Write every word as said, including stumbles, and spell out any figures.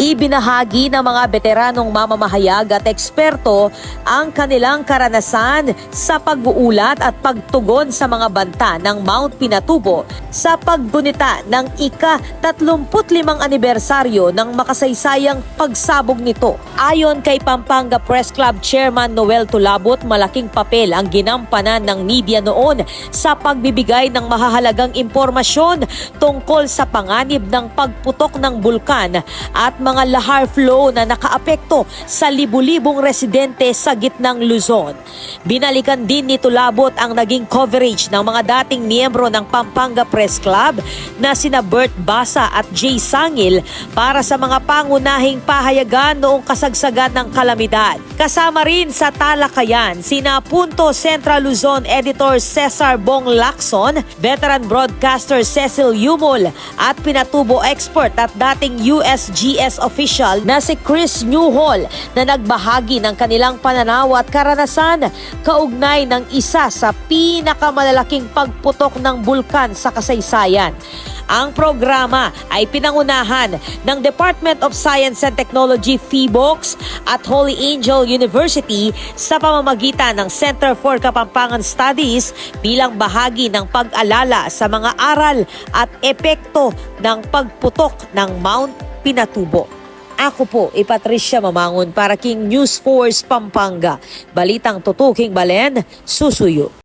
Ibinahagi ng mga beteranong mamamahayag at eksperto ang kanilang karanasan sa pag-uulat at pagtugon sa mga banta ng Mount Pinatubo sa paggunita ng ika-tatlumpu't limang anibersaryo ng makasaysayang pagsabog nito. Ayon kay Pampanga Press Club Chairman Noel Tulabut, malaking papel ang ginampanan ng media noon sa pagbibigay ng mahahalagang impormasyon tungkol sa panganib ng pagputok ng bulkan at mga lahar flow na nakaapekto sa libu-libong residente sa Gitnang Luzon. Binalikan din ni Tulabut ang naging coverage ng mga dating miyembro ng Pampanga Press Club na sina Bert Basa at Jay Sangil para sa mga pangunahing pahayagan noong kasagsagan ng kalamidad. Kasama rin sa talakayan sina Punto Central Luzon Editor Cesar Bong Lacson, veteran broadcaster Cecil Yumul, at Pinatubo expert at dating U S G S official na si Chris Newhall, na nagbahagi ng kanilang pananaw at karanasan kaugnay ng isa sa pinakamalalaking pagputok ng bulkan sa kasaysayan. Ang programa ay pinangunahan ng Department of Science and Technology, PHIVOLCS, at Holy Angel University sa pamamagitan ng Center for Kapampangan Studies bilang bahagi ng pag-alala sa mga aral at epekto ng pagputok ng Mount Pinatubo. Ako po i Patricia Mamangon para king News Force Pampanga. Balitang tutuking balen, susuyu.